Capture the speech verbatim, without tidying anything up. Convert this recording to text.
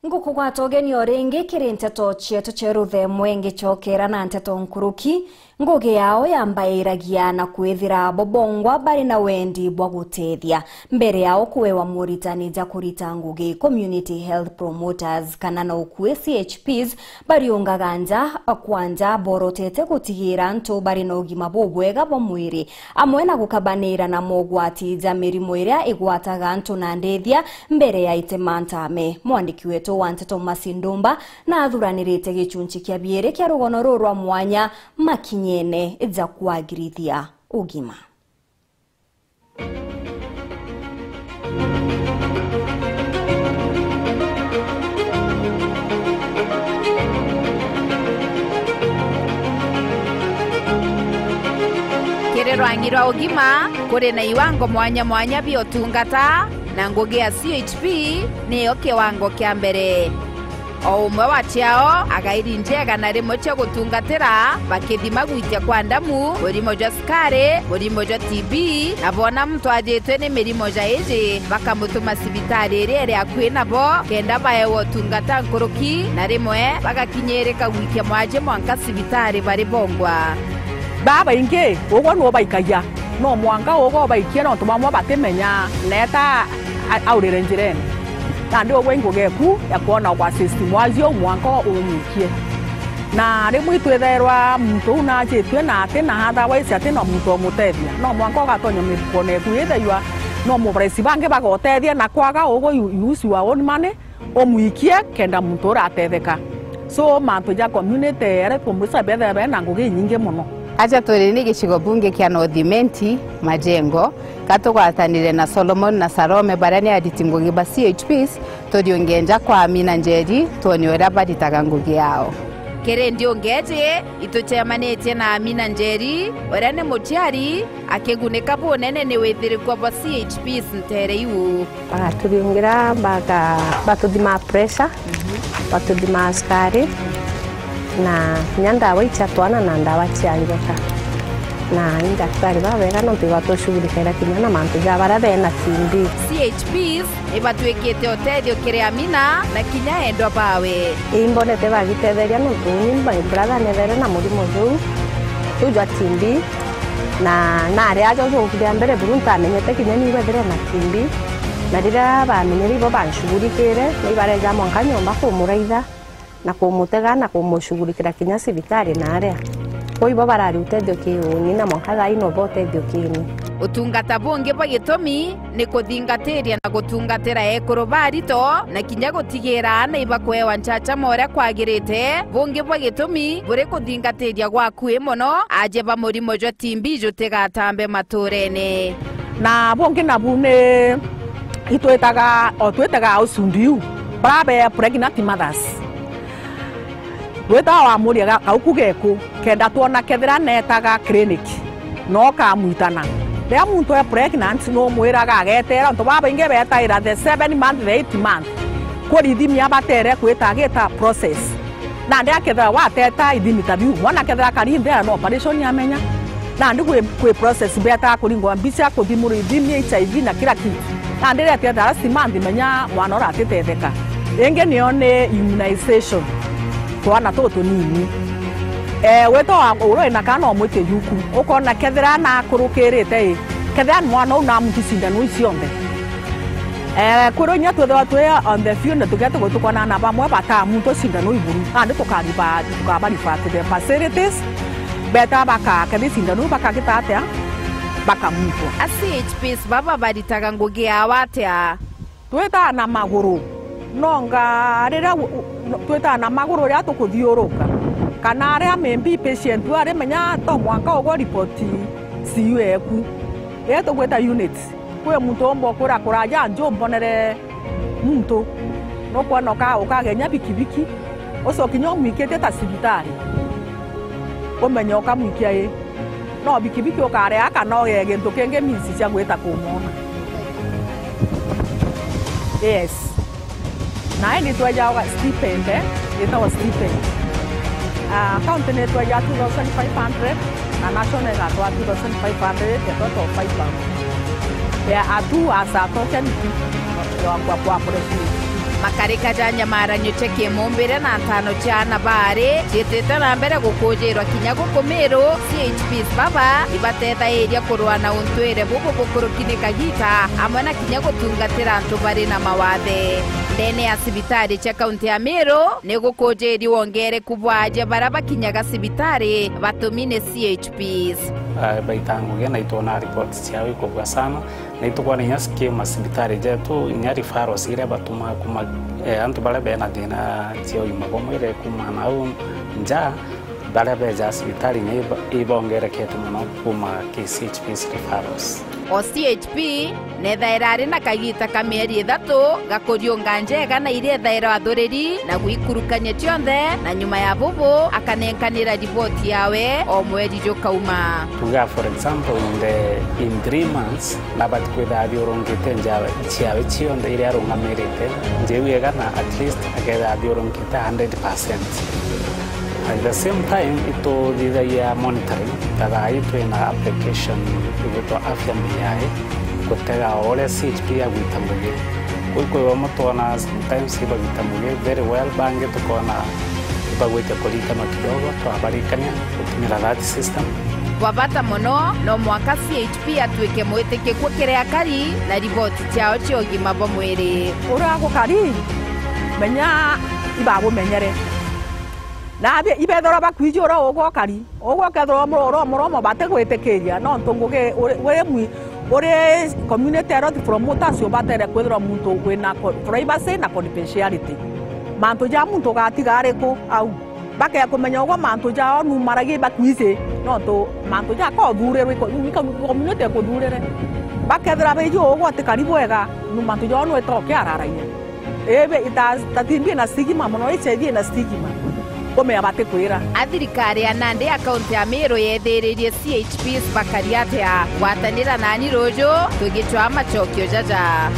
Ngukugwata ugeni o ringi kiri nteto cietu cia ruthemwe ngicokera na nteto nkuruki. Ngugi yao yambairagia na kwithira bo bongwa bari na wendi bwa gutethia. Mbere yao kuewa muritani ja kurita ngugi, community health promoters, kana na ukui C H Ps, bariungaga nja kwa nja borotete gutigira antu bari na ugima bubwega bwa mwiri, amwe na gukabanira na mogwati ja mirimo iria igwataga antu na ndithia mbere ya itemantame. Mwandiki wetu wa nteto Mercy Ndumba na athuranirite gicunchi kia biiri kia rugono ruru rwa mwanya makinyene ja kwagirithia ugima. Kiri rwangi rwa ugima, kuri na iwango mwanya mwanya bia utungata, na ngugi ya C H P niyo kiwango kia mbere. O umwe wa ciao agairi njega na rimwe cia gutungatira, bakithima gwitia kwa ndamu, murimo jwa cukari, murimo jwa T B, na bona muntu ajitwe ni mirimo ja iji, bakamutuma cibitari iria iri akui nabo, kenda baewa utungata nkuruki, na rimwe bagakinyirika gwikia mwaji mwanka cibitari bari bongwa. Babaingi ugwe nubaikagia, no mwanka ugwe ubaikie, nontu bamwe batimenya neeta a-, aurire njirene. Nandi ugwe i ngugi eku ya kwona gwa system wacio mwanka umwikie. Na rimwe itwithairwa muntu uu najitue na ati na otherwise ati na muntu umutethia. No mwanka ugatonya mifukone eku ithaiwa no mubaresi bangi bagotethia na kwaga ugwe you, you use your own money. Umwikie kenda muntu uratetheka. So, mantu ja community aria tumwisa bethira bena ngugi inyingi mono. Aja turi ni gicigo bunge kia North Imenti, Majengo, ka tugwatanire na Solomon na Salome, baria ni ariti ngugi ba C H Ps, turiunge nja kwa Amina Njeri, twone uria baritaga ngugi yao. Kiri ndiunge iji, itucemanitie na Amina Njeri, uria ni muciari, akigunika bunene ni withirikua bwa C H Ps ntere iu. Bagaturiungira, baga-, batuthimaa pressure, batuthimaa cukari, na kinya ndawa icia twana na ndawa cia njoka. Na ni ndaktari babega nontu ibatushughulikira kinya na mantu ja baria bena T B. C H Ps ibatwikite utethio kiri Amina na kinya endwa bawe. Imbonete bagitetheria nontu uni my brother nethere na murimo juu, juu jwa T B. Na nari aja uju ngugi ya mbere buru ntamenyete kinya niwe ethire na T B, na riria bamenyere ibo banshughulikire, ni ibareja mwanka nyomba kumuraitha na kumutega na kumushughulikira kinya cibitari na aria. Kwi ibo barari utethio ki uni na mwanka thaa ino bo utethio kini. Utungata bungi bwa gitumi ni kuthingatiria na gutungatira ekuru ba arito na kinya gutigira aana ibakuewa nchachama uria kwagirite. Bungi bwa gitumi buri kuthingatiria gwa akui mono aje ba murimo jwa T B jutigatambe maturene. Na bungi nabu ni itwitaga, o twitaga house ndu iu, bara be pregnant mothers. Wita wamuria ga-, kauku geku, kenda twona kethira netaga clinic, no kamwitana. Riria muntu e pregnant, numwiraga agetera, ontu babaingi betaira the seven month, the eight month, kurithimia batere kwita agita process. Nandi akethira wateta ithimi ta biu, mwana akethira akari nthea na operation amenya. Nandi kwi, kwi process betaga kuringwa mbica, kuthimurwa ithimi, H I V na kila kitu. Nandi riria tethira six month menya mwana uria atitetheka. Ingi niyo ni immunization. Twana tutu tunini. Eh, wito wa uro ina kana umwite yuku. Ukona kethira nakurukirite i. Kethira mwana u namuti cindano iu cionthe. Eh, kwirwo inya twithirwa twi on the field, tukethirwa tukonana na bamwe batamuntwa cindano iburu. Nandi tukariba, tukabariba to the facilities. Beta baka, kethi cindano iu bakagita atia? Bakamutwa. A C H Ps baba baritaga ngugi yao atia? Twitaa na maguru. Nonga riria u-, u-, twitaa na maguru riria tukuthiuruka. Kana aria maybe patient ari menya to mwanka ugwe ripoti C U eku. Riria tugwita units. Kwi muntu umba ukwira kuraja nju mbonere muntu. Nukwona uka-, ukagenya bikibiki, ucoke kinya umwikitie ta cibitari. Umenye ukamwikia i. No bikibiki ukareha kana ugee gintu kingi means cia gwita kumwona. Yes. Na indi twejaga stipend, itagwa stipend. Ah, county ni twejaga two thousand five hundred, na national igatwa two thousand five hundred, ya total five thousand. Ya atu asa token ya kwa, kwa operation. Makarika ja nyamaranio cia kimumbire na ntano cia ana baari ciitite na mbere gukujirwa kinya guku Miru. C H Ps baba ibatethairia kurua na untwire bubu bukuruki ni kagiita, amwe na kinya gutungatira antu bari na mawathe. Ndene ya cibitari cia kaunti ya Miru ni gukujiri wongereku bwa aja baria bakinyaga cibitari batumi ni C H Ps. Ah, baita ngugi na itwona reports ciao ikubua sana. Na itukwana inya cikiuma cibitari jetu, inya referrals iria batuma kuma, eh, antu baria bena thina cia ugima bwa mwiri kuma nau nja, baria beja cibitari inya iba-, ibongerekete mono kuma ki C H Ps referrals. O C H P nethaira ari na kagiita ka mieri ithatu ga kuriunga njega na iria ethaira athuriri na gwikurukania cionthe, na nyuma ya bubu akanenkanira riboti yawe o mweri jukauma. Tuga, for example, in the, in three months, nabati kwithira athiurungite nja ciawe cionthe iria arungamirite. Nja iu igana, at least, akethira athiurungite hundred percent. At the same time, ituthithagia monitoring, ta thaa ii twina application igwitwa Afya Mbiae, gutega o uria C H P agwita ngugi. Kuu kwi bamwe twona sometimes ibagwita ngugi very well, bangi tukona ibagwitia kuritana kidogo, twabarikania gutumira that system. Bwa bata mono, no mwanka C H P atuike mwitikikua kiri akari na riboti ciao cia ugima bwa mwiri. Uria gukari, menya ibagumenyere. Na abi-, ibethirwa bakwiji uria ugwe ukari, ugwe ukethirwa muri uria umuromo batigwitikiria, nontu ngugi uri, uri mwi-, uri community health promoters ubatere kwithirwa muntu wina co-, privacy na confidentiality. Mantu ja muntu ugatiga ariku au? Bakekumenya ugwe mantu jao numaragia ibakwiji, nontu mantu ja ka uthurirwe, iko-, iko-, community ikuthurire. Bakethira biji ugwe utikari bwega, nu mantu jao nwitoke araragia. Ebe, ita-, tatimbi na stigma mono, H I V na stigma. Kumea batikwira. A thirikari ya Nandi ya kaunti ya Meru yethiririe C H Ps bakari atia? Gwatanira nani ruju, tugicwaa macokio jaja.